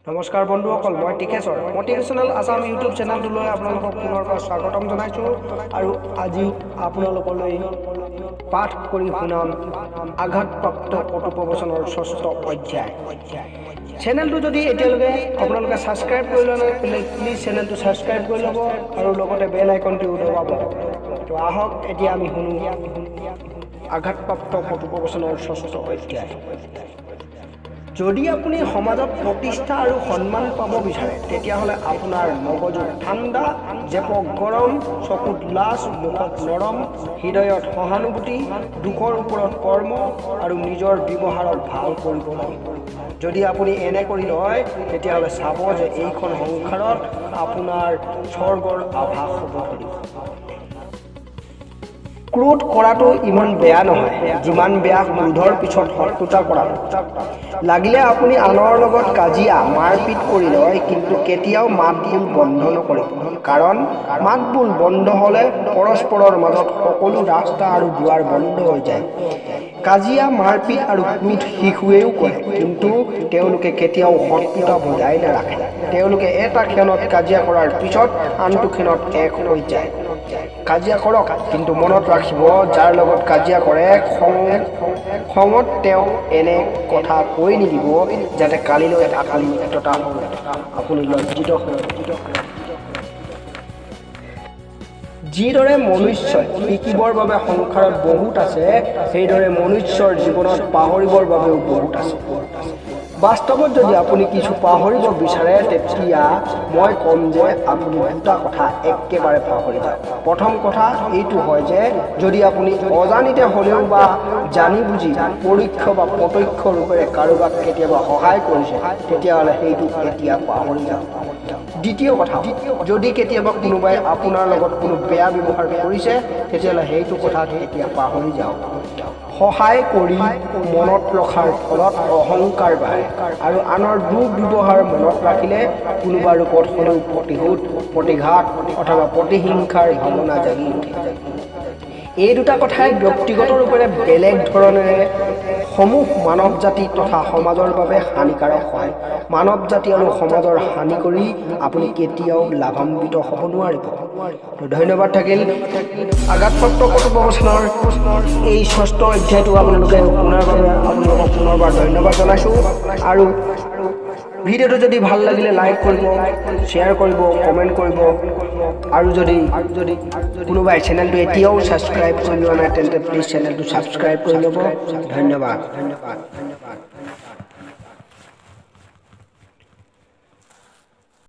নমস্কাৰ বন্ধুসকল, মই টিকেশ্বৰ। মটিভেশ্যনেল আছাম ইউটিউব চেনেলটোলৈ আপোনালোকক পুনৰবাৰ স্বাগতম জনাইছোঁ আৰু আজি আপোনালোকলৈ পাঠ কৰি শুনাম আঘাতপ্ৰাপ্ত কথোপকথনৰ ষষ্ঠ অধ্যায়। চেনেলটো যদি এতিয়ালৈকে আপোনালোকে ছাবস্ক্ৰাইব কৰি লোৱা নাই, প্লিজ চেনেলটো ছাবস্ক্ৰাইব কৰি ল'ব আৰু লগতে বেল আইকনটোও দবাব। তো আহক, এতিয়া আমি শুনো আঘাতপ্ৰাপ্ত কথোপকথনৰ ষষ্ঠ অধ্যায়। যদি আপুনি সমাজত প্ৰতিষ্ঠা আৰু সন্মান পাব বিচাৰে, তেতিয়াহ'লে আপোনাৰ মগজুত ঠাণ্ডা, জেপক গৰম, চকুত লাজ, মুখত নৰম, হৃদয়ত সহানুভূতি, দুখৰ ওপৰত কৰ্ম আৰু নিজৰ ব্যৱহাৰক ভাল কৰিব লাগিব। যদি আপুনি এনে কৰি লয়, তেতিয়াহ'লে চাব যে এইখন সংসাৰত আপোনাৰ স্বৰ্গৰ আভাস হ'ব ধৰিব। ক্ৰোধ কৰাটো ইমান বেয়া নহয়, যিমান বেয়া ক্ৰোধৰ পিছত শত্ৰুতা কৰাটো। লাগিলে আপুনি আনৰ লগত কাজিয়া মাৰপিট কৰি লয়, কিন্তু কেতিয়াও মাত বোল বন্ধ নকৰিব। কাৰণ মাত বোল বন্ধ হ'লে পৰস্পৰৰ মাজত সকলো ৰাস্তা আৰু দুৱাৰ বন্ধ হৈ যায়। কাজিয়া, মাৰপিট আৰু ক্ৰোধ শিশুৱেও কৰে, কিন্তু তেওঁলোকে কেতিয়াও শত্ৰুতা বজাই নাৰাখে। তেওঁলোকে এটা ক্ষণত কাজিয়া কৰাৰ পিছত আনটো ক্ষণত এক হৈ যায়। কাজিয়া কৰক, কিন্তু মনত ৰাখিব, যাৰ লগত কাজিয়া কৰে, খঙত তেওঁক এনে কথা কৈ নিদিব যাতে কালিলৈ আপুনি মিত্ৰতা হৈ আপুনি লজ্জিত হয়। যিদৰে মনুষ্যই শিকিবৰ বাবে সংসাৰত বহুত আছে, সেইদৰে মনুষ্যৰ জীৱনত পাহৰিবৰ বাবেও বহুত আছে। বাস্তৱত যদি আপুনি কিছু পাহৰিব বিচাৰে, তেতিয়া মই ক'ম যে আপুনি দুটা কথা একেবাৰে পাহৰি যাওক। প্ৰথম কথা এইটো হয় যে যদি আপুনি অজানিতে হ'লেও বা জানি বুজি পৰোক্ষ বা প্ৰত্যক্ষ ৰূপেৰে কাৰোবাক কেতিয়াবা সহায় কৰিছে, তেতিয়াহ'লে সেইটো এতিয়া পাহৰি যাওক। দ্বিতীয় কথা, যদি কেতিয়াবা কোনোবাই আপোনাৰ লগত কোনো বেয়া ব্যৱহাৰ কৰিছে, তেতিয়াহ'লে সেইটো কথা এতিয়া পাহৰি যাওক। সহায় কৰি মনত ৰখাৰ ফলত অহংকাৰ বাঢ়ে আৰু আনৰ দুৰ্ব্যৱহাৰ মনত ৰাখিলে কোনোবা ৰূপত হ'লেও প্ৰতিশোধ, প্ৰতিঘাত অথবা প্ৰতিহিংসাৰ ভাৱনা জাগি উঠে। এই দুটা কথাই ব্যক্তিগত ৰূপেৰে বেলেগ ধৰণেৰে সমূহ মানৱ জাতি তথা সমাজৰ বাবে হানিকাৰক হয়। মানৱ জাতি আৰু সমাজৰ হানি কৰি আপুনি কেতিয়াও লাভান্বিত হ'ব নোৱাৰিব। ধন্যবাদ থাকিল। আঘাতপ্ৰাপ্ত কথোপকথনৰ এই ষষ্ঠ অধ্যায়টো আপোনালোকে শুনাৰ বাবে আপোনালোকক পুনৰবাৰ ধন্যবাদ জনাইছোঁ। আৰু ভিডিঅ'টো যদি ভাল লাগিলে লাইক কৰিব, শ্বেয়াৰ কৰিব, কমেণ্ট কৰিব আৰু যদি কোনোবাই চেনেলটো এতিয়াও ছাবস্ক্ৰাইব কৰি লোৱা নাই, তেন্তে প্লিজ চেনেলটো ছাবস্ক্ৰাইব কৰি ল'ব। ধন্যবাদ, ধন্যবাদ, ধন্যবাদ।